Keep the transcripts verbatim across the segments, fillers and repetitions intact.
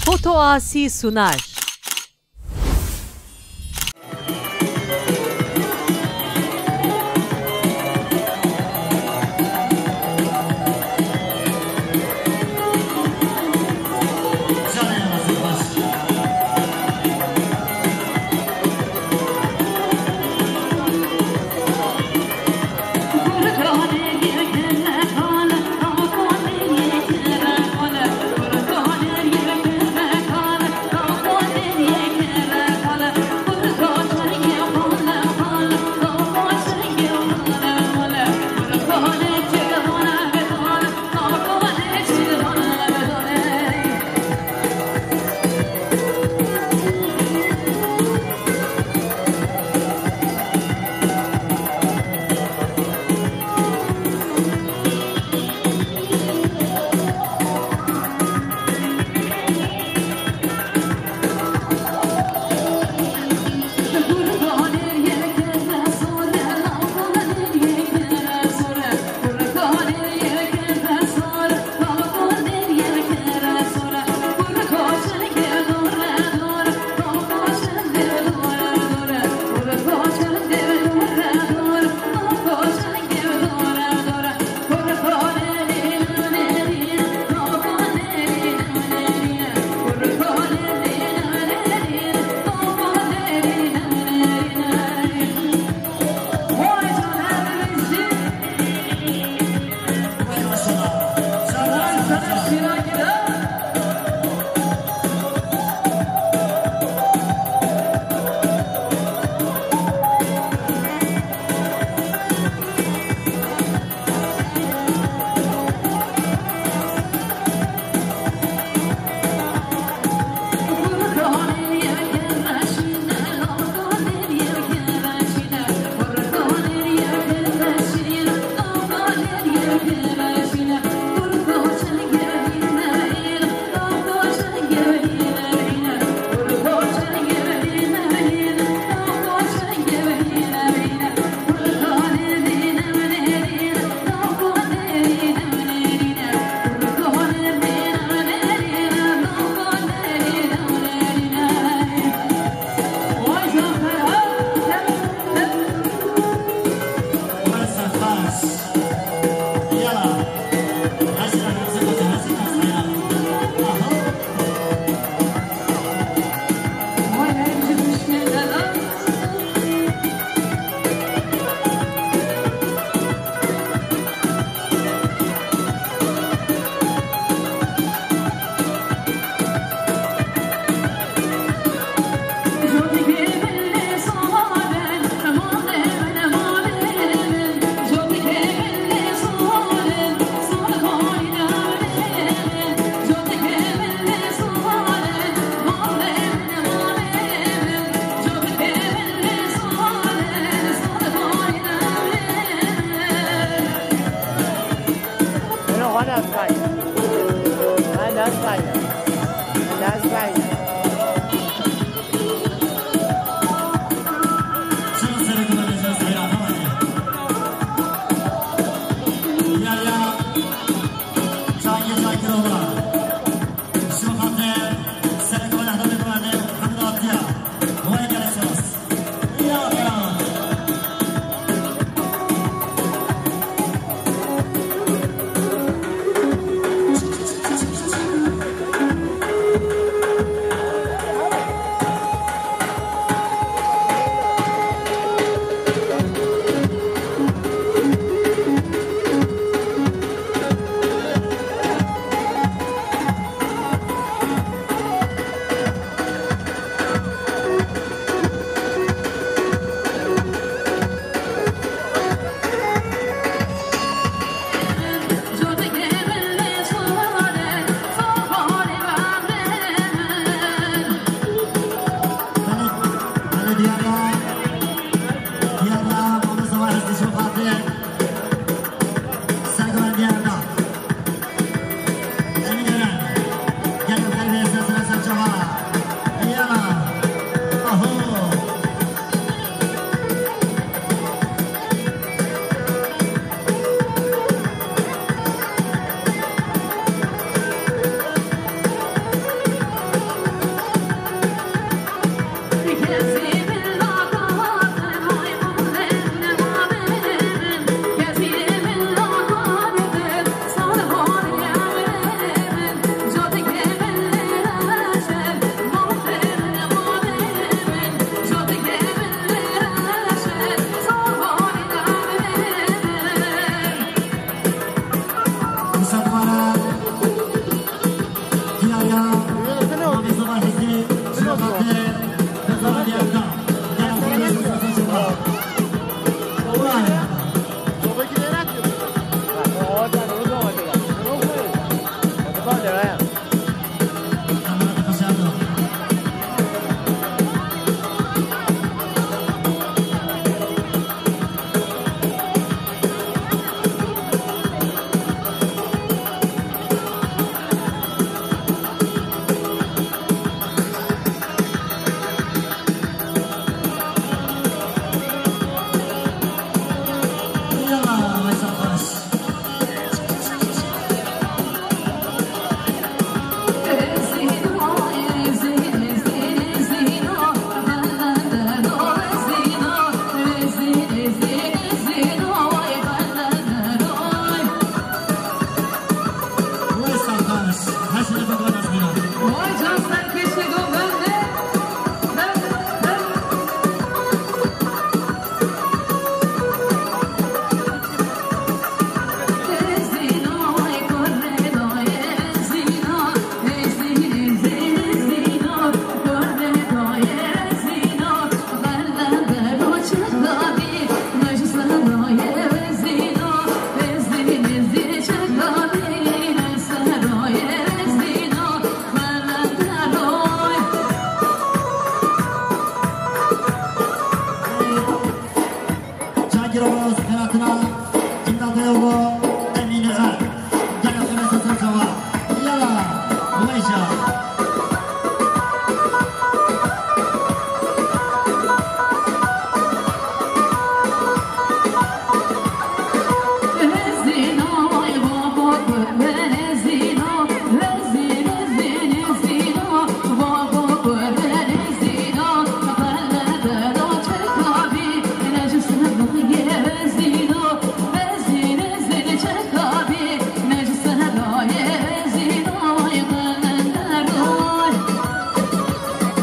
Foto Asi sunar.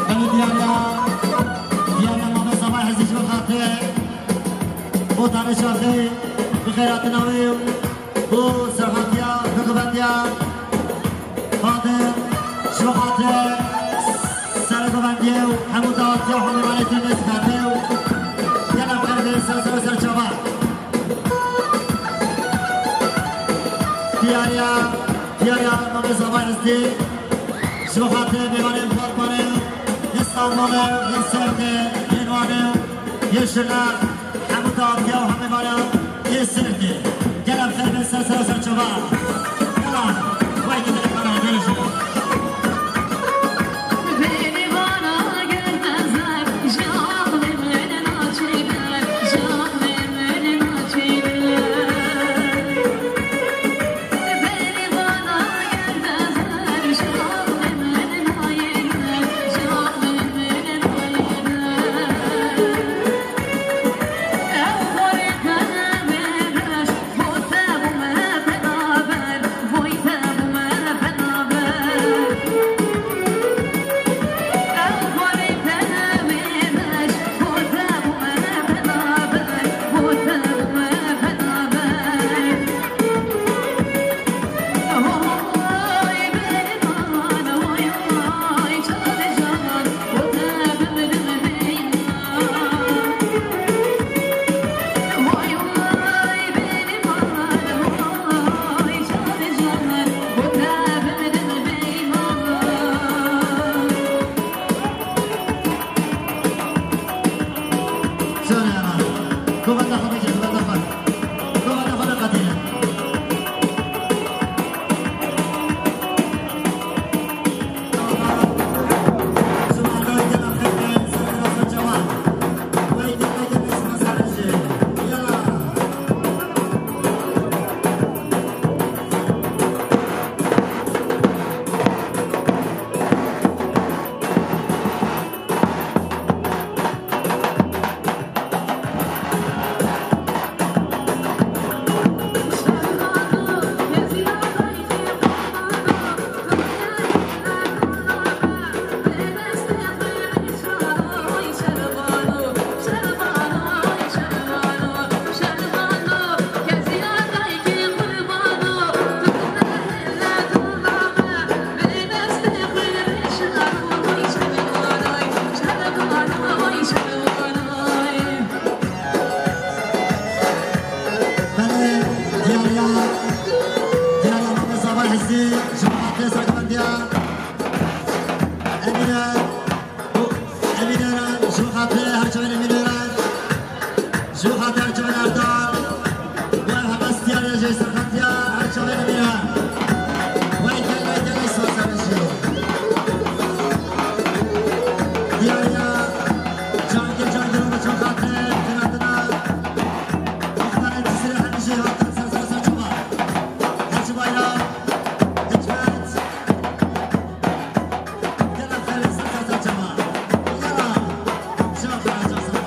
Belê diyariya, diyariya mamosta Vahezî ji bo xatir Botanê Şaxê, bi xêr hatina wê û serhatiya, bi guvendiya Qadir, ji bo xatir serê guvendiyê û hemû dawetiya û hemû manetên mêz xatê û gelek xelkê ser ser û ser çava. Diyariya, diyariya mamê Zavay Hizbî, ji bo xatir mêvanên Batmanê, Îstanbulê, Îserdê, Înwanê, Yeşilê, hemû dawetiya û hemû mêvanê Îserdê. Gelek xelkê ser ser û ser çava. Gelek, vay gelek bana, gelin ji bo. Belê, diyariya, diyariya Mehmet Zava Hizî, ji bo xatirê sergovendiya Emîne, Emîne re, ji bo xatirê her çavên Emîne re, ji bo xatirê her çavên Erdal, û ev heme diyariya jê serxetiya her çavên Emîne. Wey gelek, gelek sazanê jî. Diyariya Cangir Cangir û Miço Xatir, tênatina muxtarên Cizîrê hemî jî hatin ser ser ser çava. Hecî Bayram, Hikmet. Gela xelê ser ser ser çava. Gela. Çava, çava.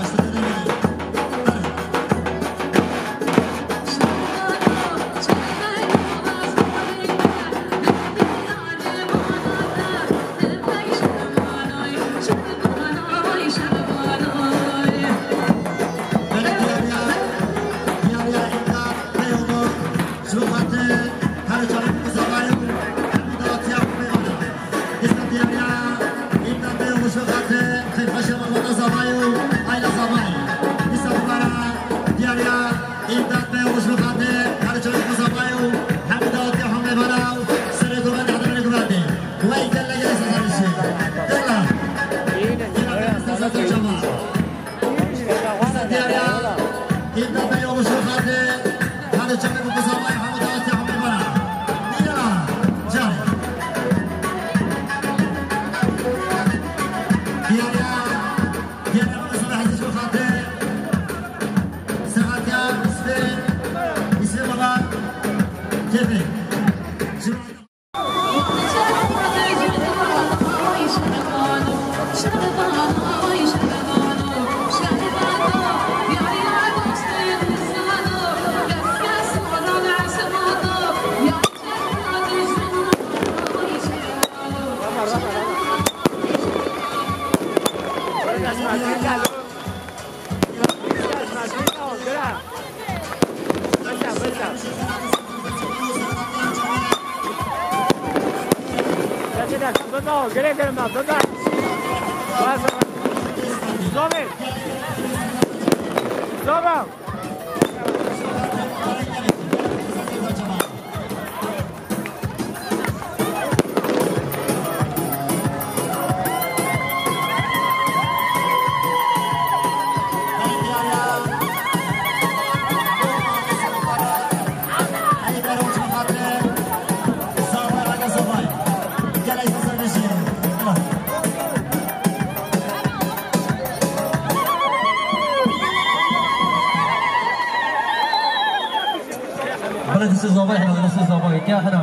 بلد السيزوفي حلو، السيزوفي كيا حلو.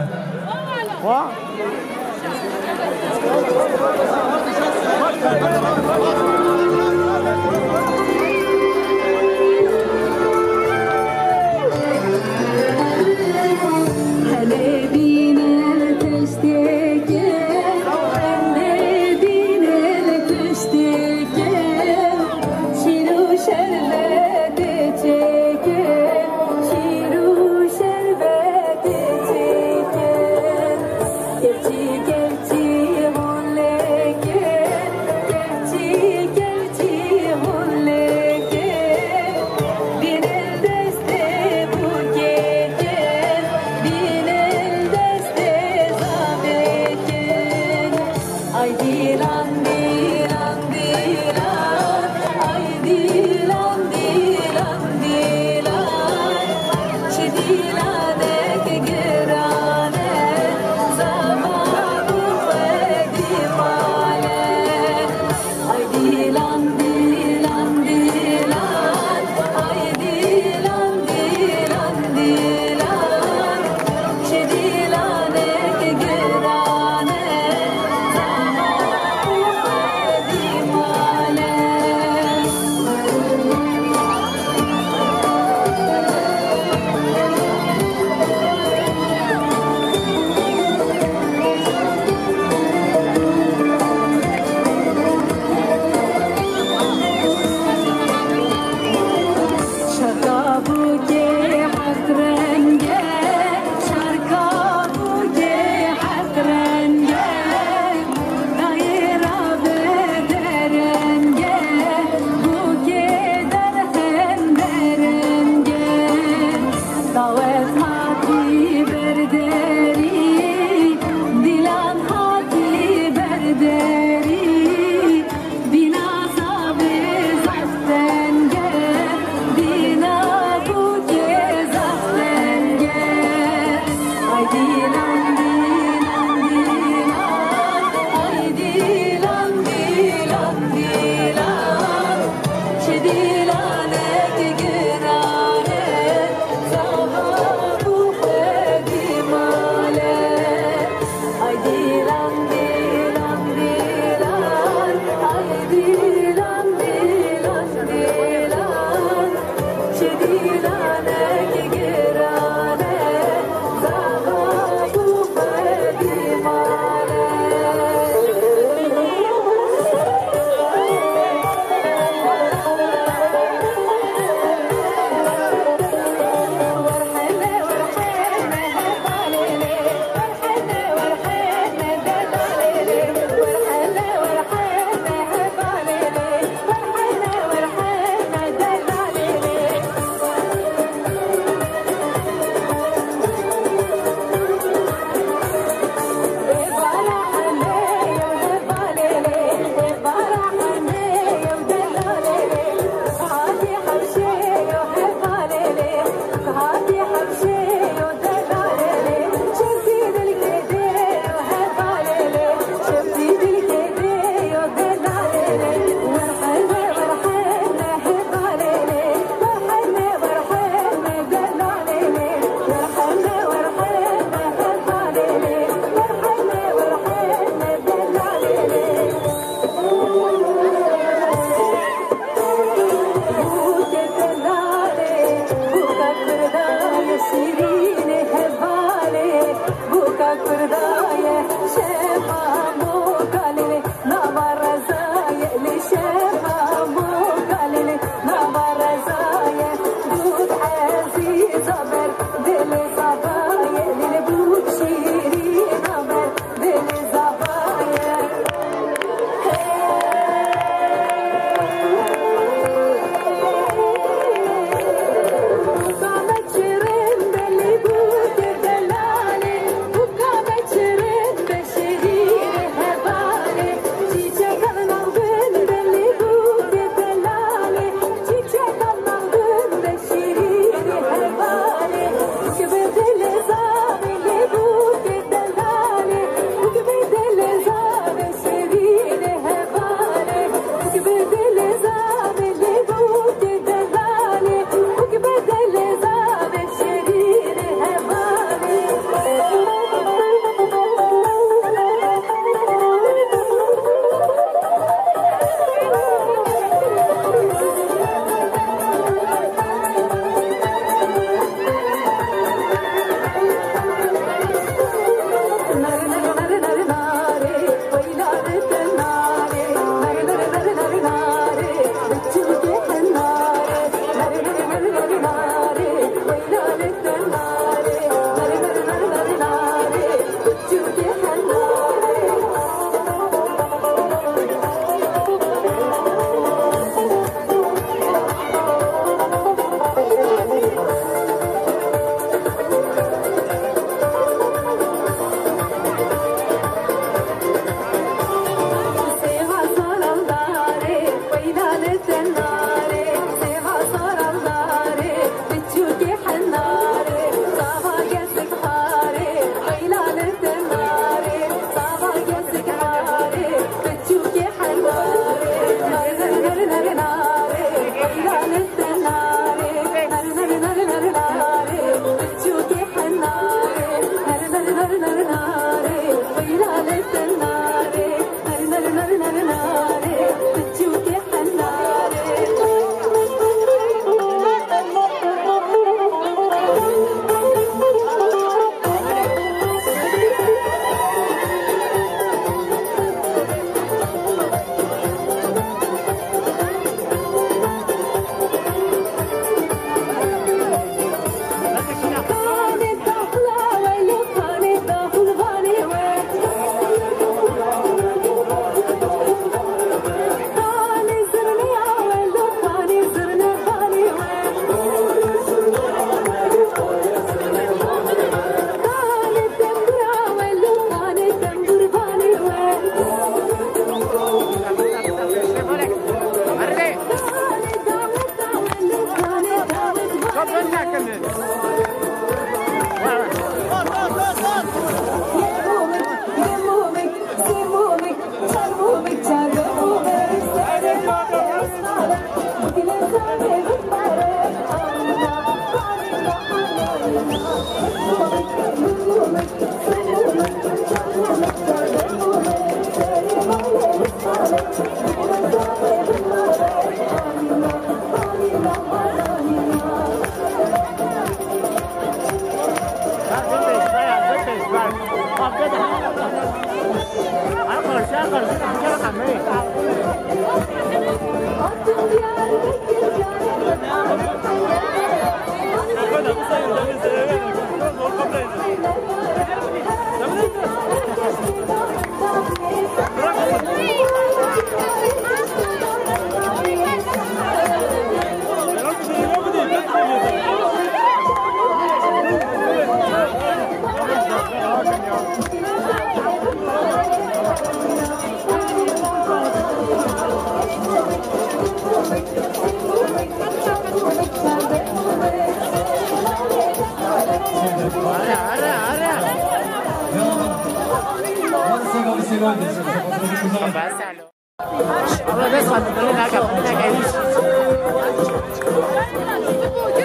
Ama bes xwe dibirî nake, nake hîç.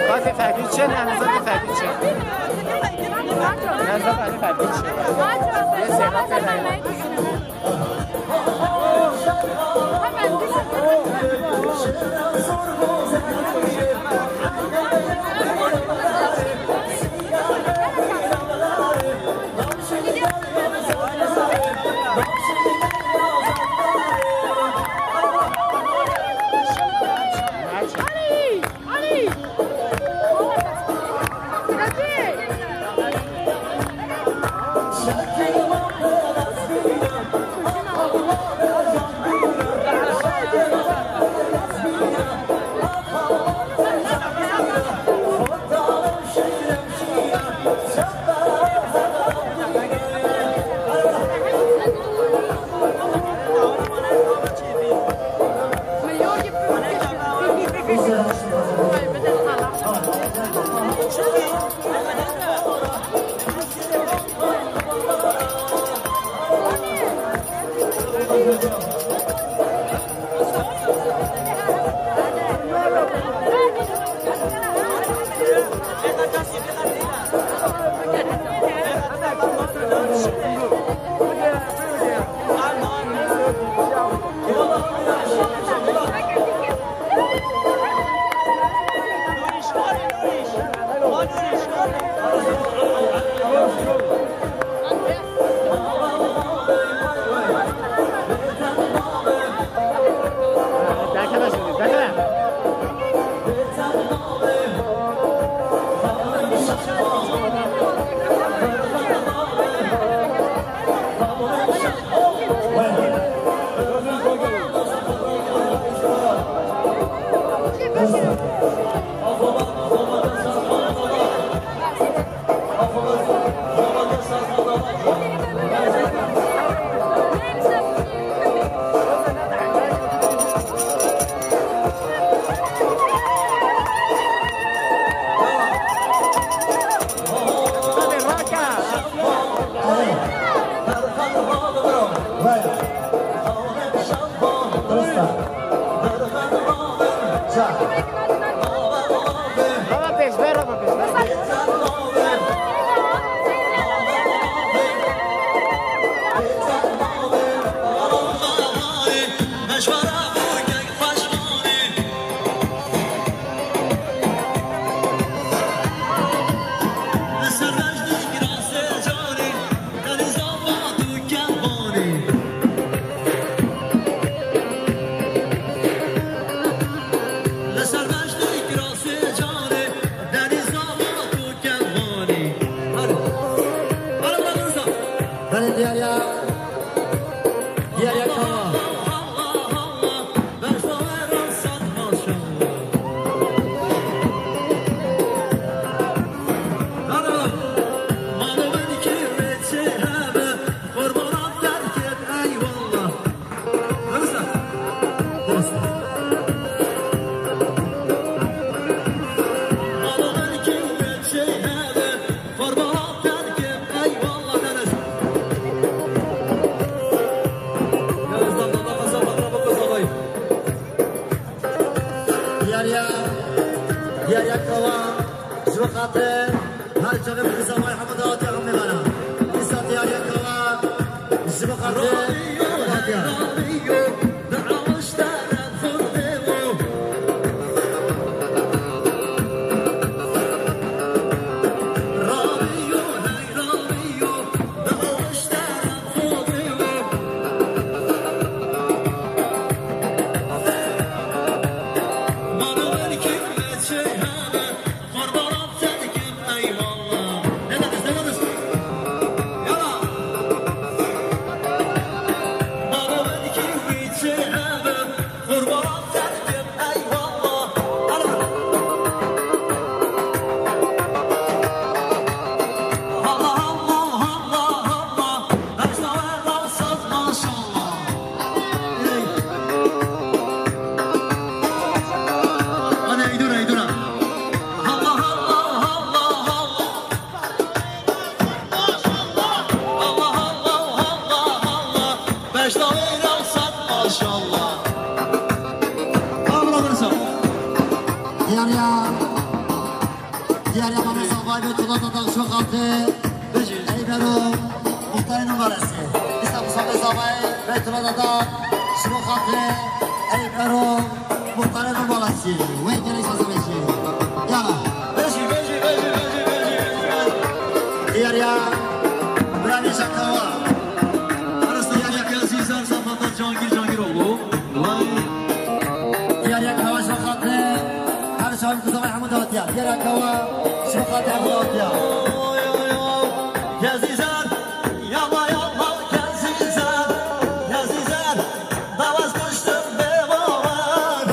Ba tê ferdî çi, ne nizam tê ferdî çi. Ne nizam tê ferdî çi. Yê sêna tê ne. Hadi. Hadi diyar ya. Diyar ya, tamam. Diyariya, diyariya kava, ji bo xatir her çaxê bi dîsa vay hemû dawetiya em nêvana. Dîsa diyariya kava, ji bo xatir hatiya. Maşallah. Bravo, bravo. Diyar ya. Diyar ya, Mehmet Zavay ve Tuğla Dadak şu katı. Ey Bero, muhtarın numarası. İsa Mustafa Zavay ve Tuğla Dadak şu katı. Ey Bero, muhtarın numarası. Ve gerek sazı beşi. Ya. Beşi, beşi, beşi, beşi, beşi, beşi. Diyar ya. Bravo, şakawa. Arası Diyar ya, Yazizar, Zamandan Cangir, Cangiroğlu. Vay. Diyar ya, kawa şu katı. Her şey kuzavay Hamud Avdiya. Diyar ya, kawa şu katı Hamud Avdiya. Oy, oy, oy. Yazizar, yalla, yalla, Yazizar, Yazizar. Davaz kuştum be babar.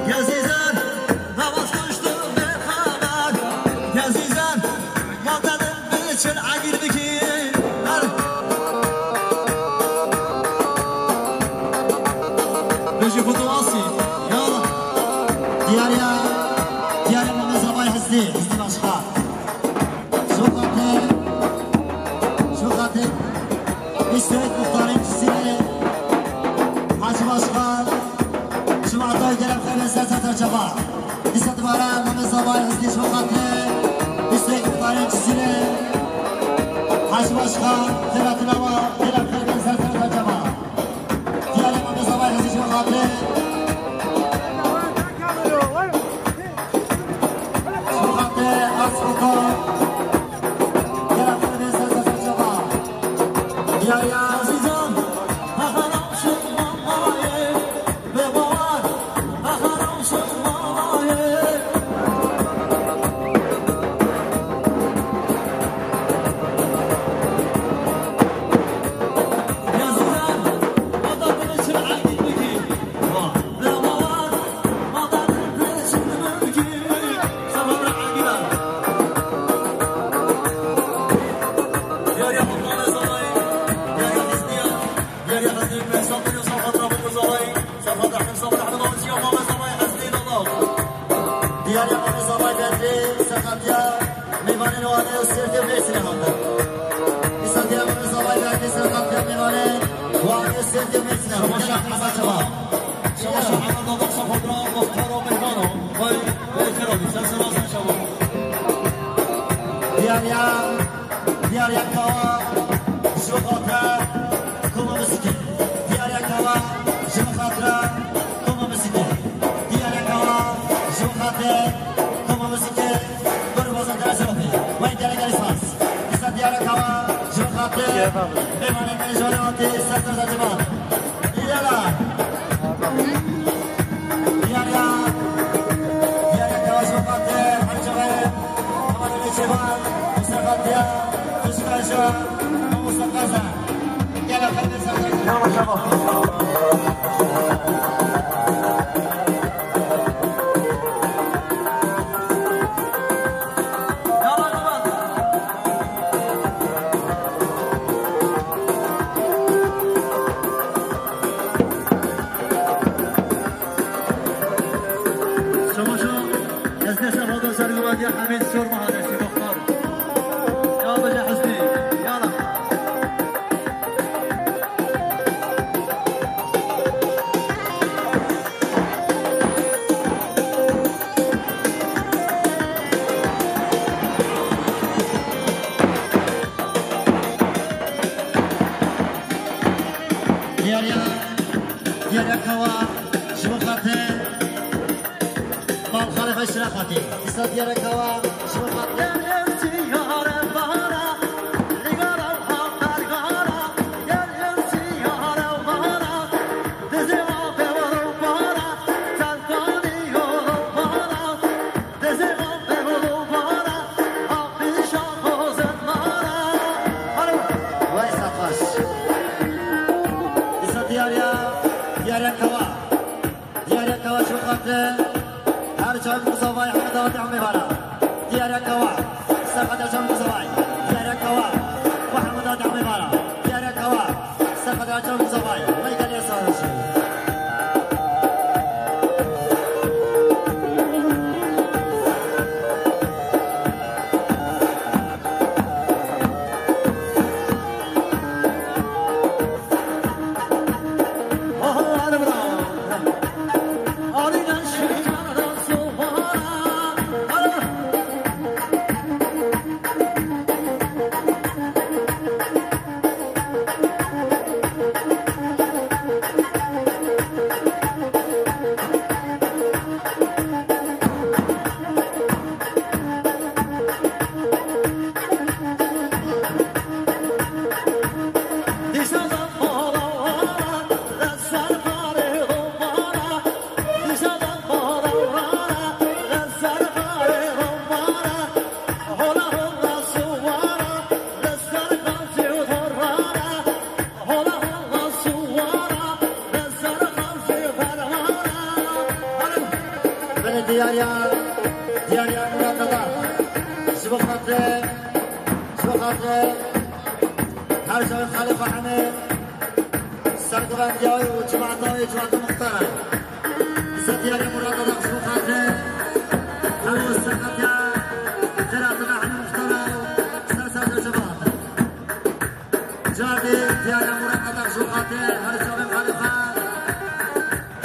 Yazizar, davaz kuştum be babar. Yazizar, vatanım için agir biki. Har. Beji foto asi. Ya. Diyar ya. Diyar ya, Mehmet Zavay Hizdi. Hizdi başka. Şu xatir, şu xatir, Hüseyin Muhtar'ın kişisini, Hacı Başkan, şu anda gelen Fehmi Serser Çaba. Dîsa dibara Mehmet Zavay Hizdi şu xatir, Hüseyin Muhtar'ın kişisini, Hacı Başkan, Selahattin Ama, gelen Fehmi Serser Çaba. Diyar ya, Mehmet Zavay Hizdi şu xatir. Şu xatir, Asfalta. Diyar ya, Mehmet Zavay Bedri, Serkatiya, mêvanên Wanê û Sêrtê û Mêrsînê hatin. Îsa Diyar ya, Mehmet Zavay Bedri, Serkatiya, mêvanên Wanê û Sêrtê û Mêrsînê hatin. Şema şer. Heza çava. Şema şer. Diyar ya, Diyar ya, kawa, şu xatir, koma musîkê. Diyar ya, kawa, şu xatir, koma musîkê. Diyar ya, kawa, şu xatir, koma musîkê. Dur, baza, dere, zero. Vay, gele, gele, spas. Îsa Diyar ya, kawa, şu xatir. Mêvanê me jî hatî, ser, ser, ser, ser. Yala. Diyar ya. Diyar ya, kawa şu xatir, her çaxê. Ama ne çevan, Mustafa Diyar, Tuşkaşa, Mustafa Za. Gel efendim, sen de. Yavaş, yavaş. Çamaşo, ez dê ser hada ser û vadiya Hemîd Sor Mahadesi Muxtar. Ya bile Hüsnü, ya la. Diyar ya, Diyar ya kawa, ji bo xatir, Mal Xalifa Şiraxatî. Îsa Diyar ya kawa, ji bo xatir. Vay Safaş. Îsa Diyar ya, Diyar ya kawa. Diyar ya kawa şu xatir. Her çav Muzavay Hemedawat Amê Vara. Diyar ya kawa. Safaş çav Muzavay. Diyar ya kawa. Ve Hemedawat Amê Vara. Diyar ya kawa. Safaş çav Muzavay. Vay gel ya sarhoşu. Murat Dada, ji bo xatirê, ji bo xatirê her çavên xalê xwe hemê serguvendiya wî û cemaeta wî, cemaeta muxtara. Ser diyariya Murat Dada ji bo xatirê, ew serhatiya xêratina hemî muxtara û ser ser ser cemaat. Carê diyariya Murat Dada ji bo xatirê her çavên xalê xwe.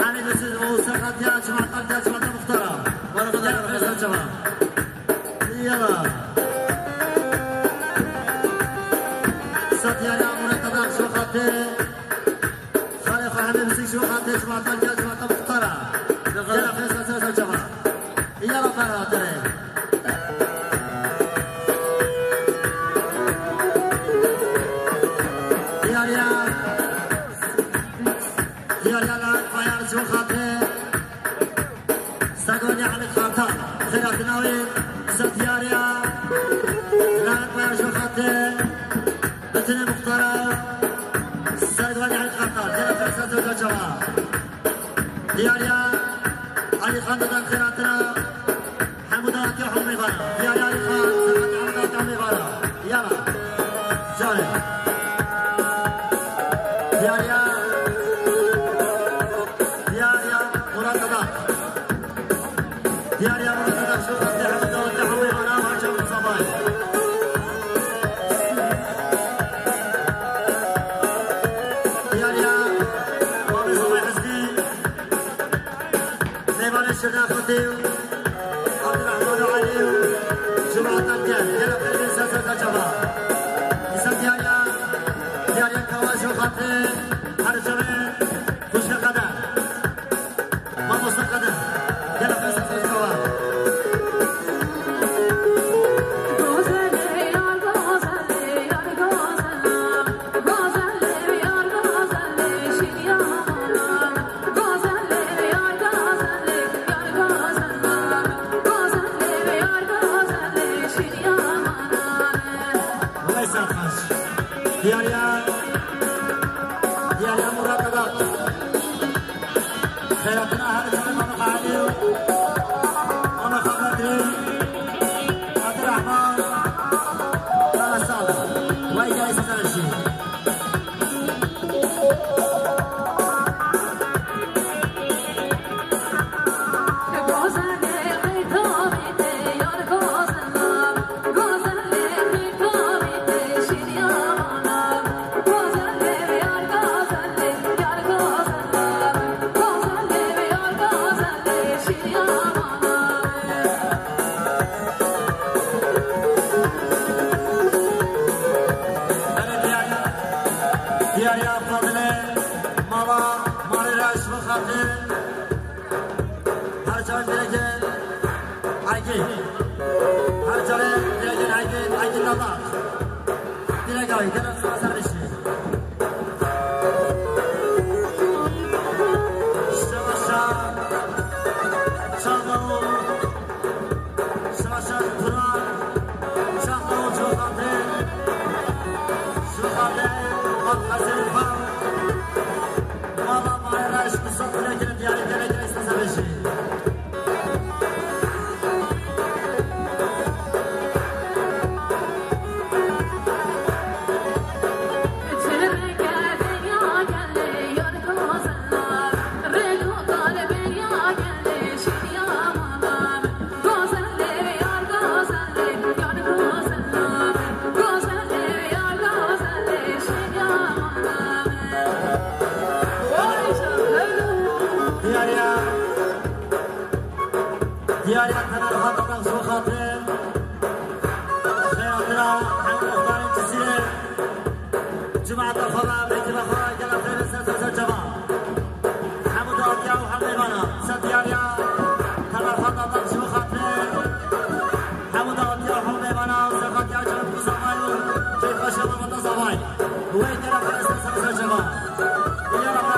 Hemî disiz û serhatiya cemaeta, cemaeta muxtara. Murat Dada, Murat Dada. Ser cemaat. Yala. Ser diyariya Murat Dada ji bo xatirê. Xalê xwe hemê bisîk ji bo xatirê cemaeta, gel cemaeta muxtara. Gel xêr ser ser ser çava. Yala bera tere. Diyariya. Diyariya la bayar ji bo xatirê. Serguvendiya Elî Kartal, xêratina wî, ser diyariya, Lewent Bayar ji bo xatirê, bitinê muxtara, serguvendiya Elî Kartal, gel xêr ser ser çava. Diyariya, Elî Xan Dada xêratina, hemû dawetiya hemû mêvana. Diyariya Elî Xan, serguvendiya hemû dawetiya hemû mêvana. Yala, canê. Diyariya, diyariya, Murat Dada. Diyariya Murat Dada ji bo xatirê hemû dawetiya hemû mêvana, her çavên Sabay. Diyariya Babê Sabay Hizbî, mêvanê Şirna Xwedê û Abdurrahman û Elî û cemaeta gel, gel xêr ser ser ser çava. Îsa diyariya, diyariya kawa ji bo xatirê her çavên xwişkê Qeder. Mamoste Qeder, gel xêr ser ser çava. Weysa Taş. Diyariya, diyariya Murat Dada. Xêratina her çavê Mame Xalî û Mame Xaber Dilê, Abdurrahman, Mame Sal. Wey gel ser şî. Diyariya Fadilê, mala, malê re ji bo xatir. Her çar dirêkên Aygîn. Her çarê dirêkên Aygîn, Aygîn Dada. Dirêk Aygîn, gelek sağ ser dişi. Şeva şa, şa davul. Şaşa Turan, şaxta û coxatê, coxatê, Qafqazê xwe, mala Mareş, Musa Kulekê, diyarê gelekê, îsta ser vêşî. Diyariya, diyariya Tenerxan Dadax ji bo xatir xêratina hemû muxtarên Cizîrê, cemaeta xwe ve, mekîba xwe, gela xêr ser ser ser çava. Hemû dawetiya û hemû mêvana, ser diyariya Tenerxan Dadax ji bo xatir hemû dawetiya û hemû mêvana, ser xatiya Çermik û Zavay û keyfa şema Mata Zavay. Wey gela xêr ser ser ser çava. Diyara xwe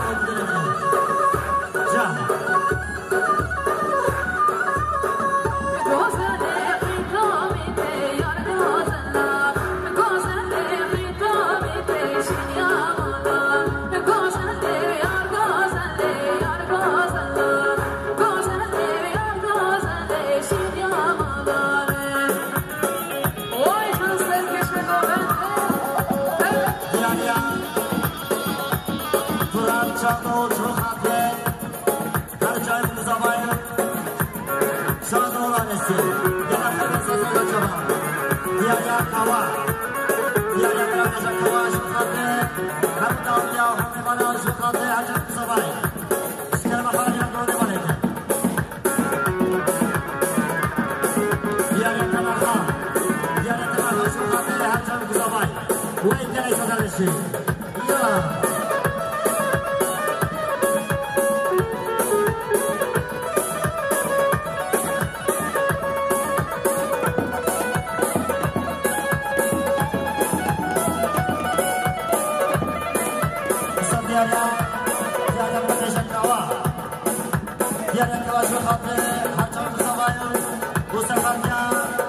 Her çar Mustafa Yunus û serkatiya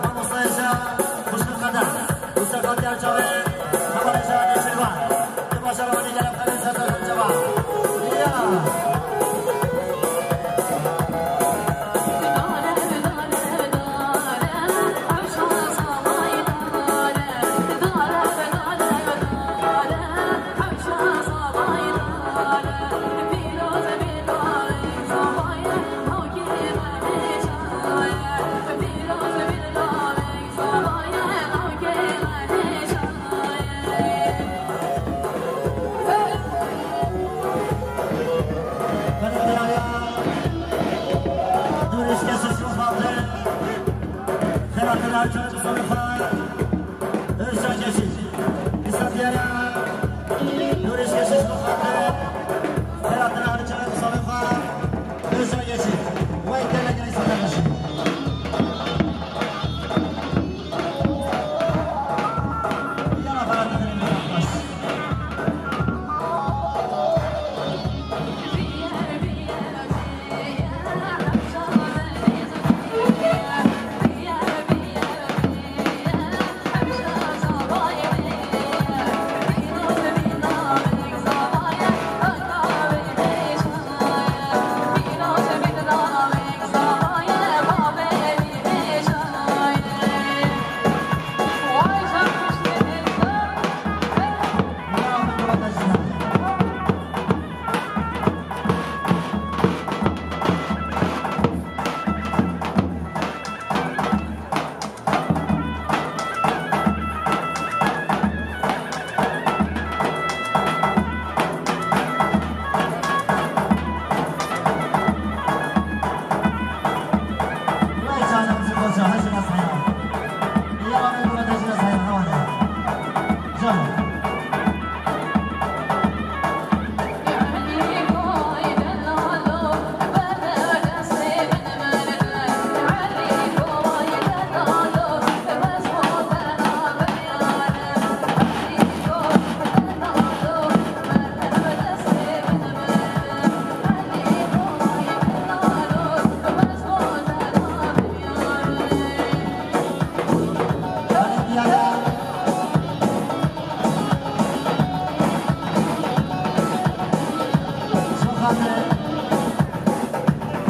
mamoste Êşa Xweşik Qeder û serkatiya çavê hevalê Şahin Şirvan. Di bajarê Wanê gelek xelê ser ser ceva. Ya. Belediyaya Nûrîş Keşiş Rûxandê, Xelatê Ercan Mustafa, Özcan Yeşil. Kısa diyara Nûrîş Keşiş Rûxandê, Xelatê Ercan Mustafa, Özcan Yeşil. Vay gelek ay sana yeşil. Yala Xelatê Ercan Mustafa.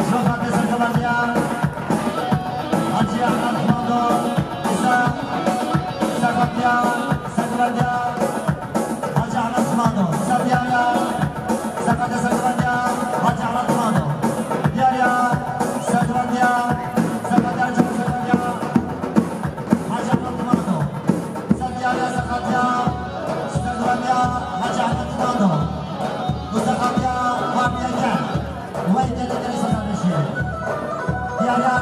Şoxate serkevendiya Hacı Ahmet Mado, Îsa Serkevendiya, serkevendiya Hacı Ahmet Mado, Îsa diyariya, serkate serkevendiya Hacı Ahmet Mado, diyariya serkevendiya, serkate serkevendiya Hacı Ahmet Mado, Îsa diyariya, serkatiya serkevendiya Hacı Ahmet Mado, û serkatiya Partiya Gel. Wey gelek gelek sazan beşî. Diyariya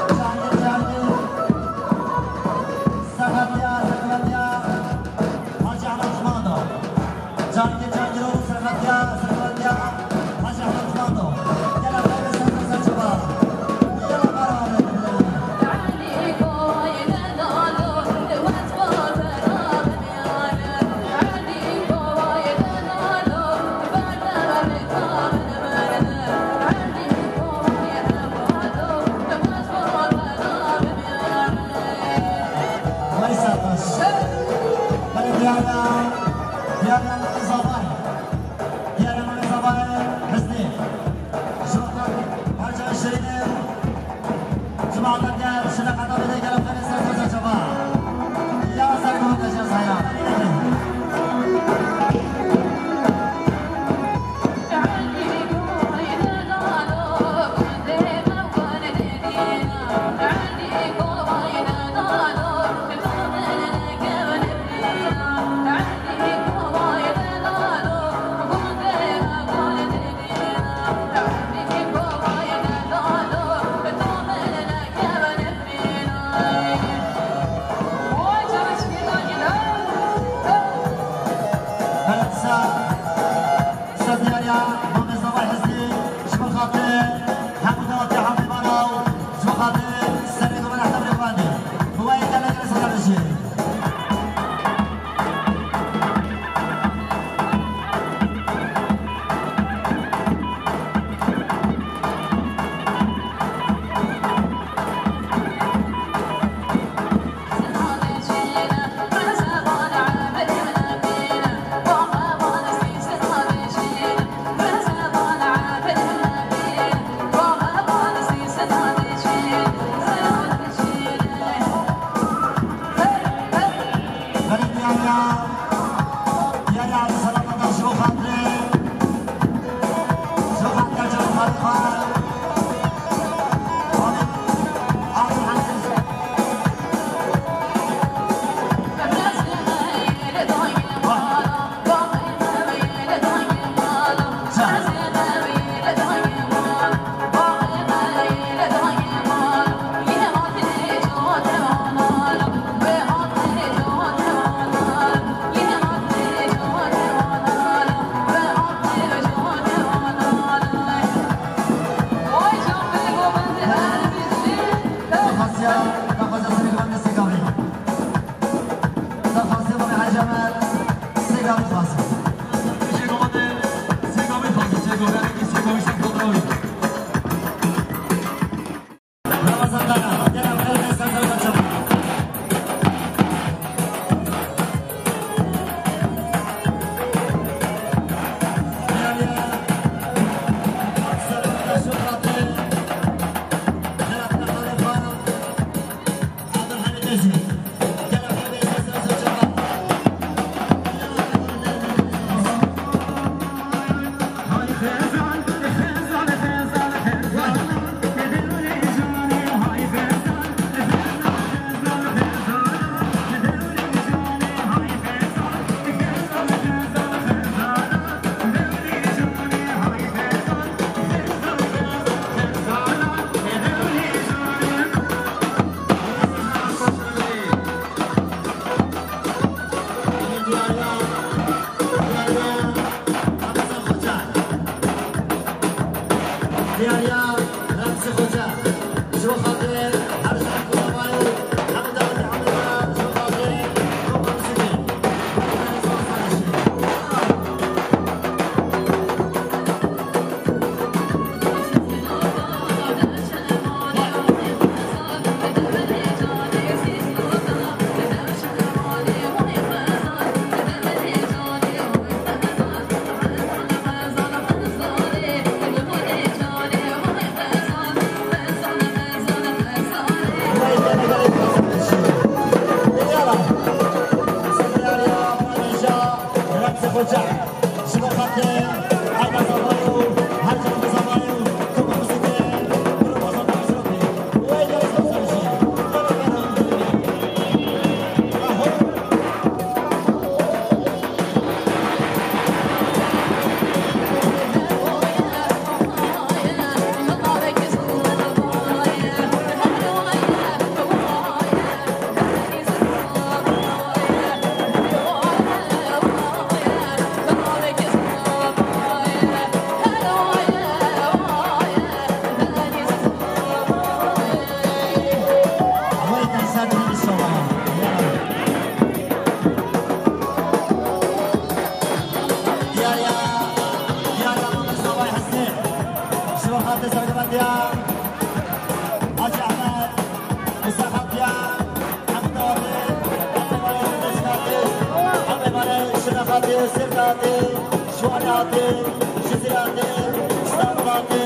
Cihangîr Cihangîr. Serhatiya, serhatiya. Diyariya Remzi Xoca, ji bo xatirê her ji her ku zavayê û hemû dawetê Amedê ji bo xatirê Kopa Misirê. Diyariya, diyariya Mustafa Hesnî. Ji bo xatir serkeftiya Hacî Ehmed, Musa Xatiya, Ehmed Abi, Ehmed Abi, Ehmed Abi, Ehmed Abi, Şirna Xatî, Sirte Xatî, Şiwanê Xatî, Cizîrê Xatî, Stenbolê Xatî,